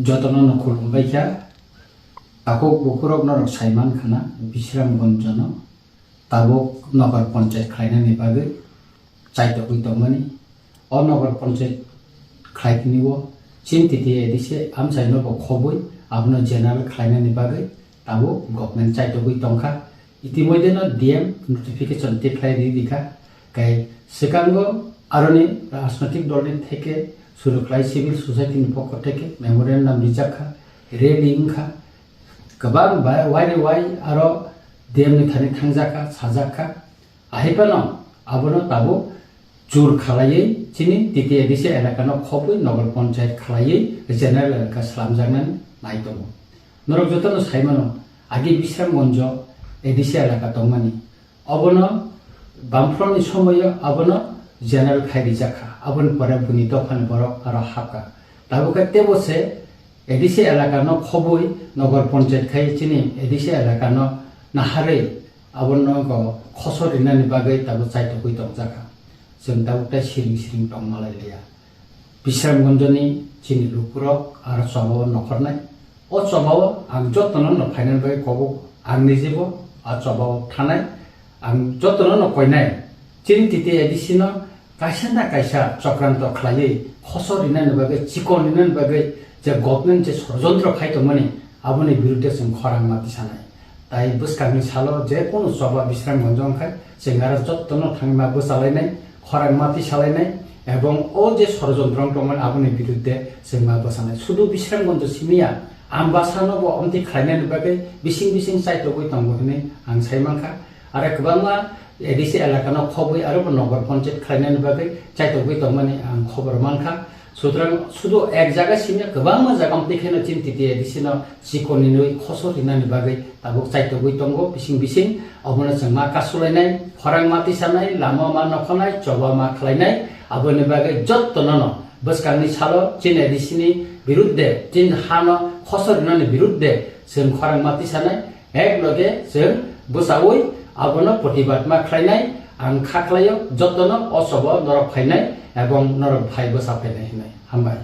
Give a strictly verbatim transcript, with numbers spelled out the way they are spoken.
Jotono no khulumbaikha. Takhuk bukhurok norok saiman khana, Bisramganjono tabuk nogor ponchayat khlainani bagwi chaitogwi tongmani. O nogor ponchayat khlaitini o chini T T A A D C amchaino bo khobwi abono general khlainani bagwi tabuk government chaitogwi tongkha. Itimodhyeno D M notification tikhlai ri rikha. Kai swkango aroni rajnotik dolni theke suru khlai civil society ni pokho theke memorandum rijakha, rally wngkha. Kwbang bai-, waini wai aro D M ni thani thangjakha, sajakha. Ahaipano abono tabuk jur khalaiwi chini T T A A D C elakano khobwi nogor ponchayat khalaiwi general elaka slamjaknani nai tongo. Norok jotono saimano, agi Bisramganjo A D C elaka tongmani. Obono Bamfront ni somoyo abono general khai rijakha. Aboni pore buni dophani borok aro hapkha. Tabuk khe tebo se A D C elakano khobwi nogor ponchayat khai chini A D C elakano naharwi abono go khosor rinani bagwi tabuk chaitogwi tongjakha. Chwng tabuk tei siring siring tongmalai liya. Bisramganjoni chini lukurok aro chobao nokhornai. O chobao ang jotono no phainani bagwi kobok, ang nijebo a chobao thanai, ang jotono no koinai. Chini T T A A D C no kaisa na kaisa chokranto khlaiwi khosor rinani bagwi, chikon rinani bagwi je government je sorojontro khai tongmani, aboni birudde chwng khorang ma tisanai. Tai bwskangni salo je kunu choba Bisramganjo wngkha, chwng aro jotono thangwi ma bwchalainai, khorang ma tisalainai, ebong o je sorojontro wng tongmani aboni birudde chwng ma bwchanai. Sudu Bisramganjo simiya, Ambasano bo omtwi khlainani bagwi bising bising chaitogwi tongo hwnwi ang sai mankha. Aro kwbangma A D C elakano khobwi aro bo nogor ponchayat khlainani bagwi chaitogwi tongmani ang khobor mankha. Sutrang sudu ek jaga simi kwbangma jaga omtwi kheno chini T T A A D C no chikon rinwi khosor rinani bagwi tabuk chaitogwi tongo bising bising. Obono chwng ma kasulainai, khorang ma tisanai, lama ma nokhonai, choba ma khlainai, aboni bagwi jottono no bwskangni salo chini A D C ni birudde, chini hano khosor rinani birudde chwng khorang ma tisanai, ek loge chwng bwchaui abono protibad ma khlainai. Ang kha khlaio jotono o chobo norok phainai ebong norok phai bwsa phainai hwnwi. Hambai.